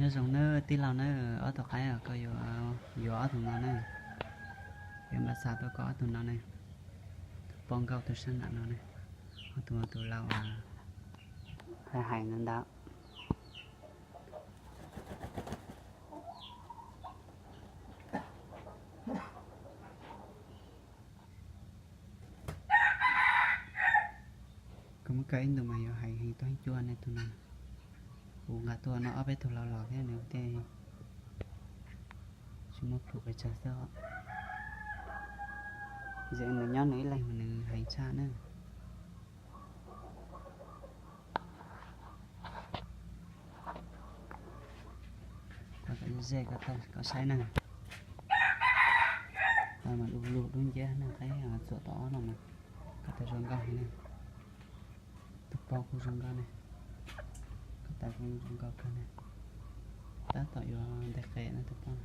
Nyob zoo nawb tij laug nawb, ob tug qaib koj yuav, yuav ob tug no na. Yuav npaj xa tuaj koj ob tug no ne. Tus poj nkauj tus sab nram no ne, ob tug tus laus hais hais ntawd ntawd. Koj muab kawm ib ntus mas yuav hais heev tuaj heev cuaj ne tus no. Kuv nqa tuaj no ob peb tug los los thiab nws tej tsis muaj plhus pes tsawg xwb os. Txawm nws nyob nws ib leeg mas nws heev tshaj na. Koj ze koj saib na. Mas du lug dub nciab na, qaib txuam tom ob no mas koj tas zoo nkauj heev na. Tus poj kuj zoo nkauj ne, koj tas kuj zoo nkauj kawg ne. Tab tom yuav ntes qe na tus poj.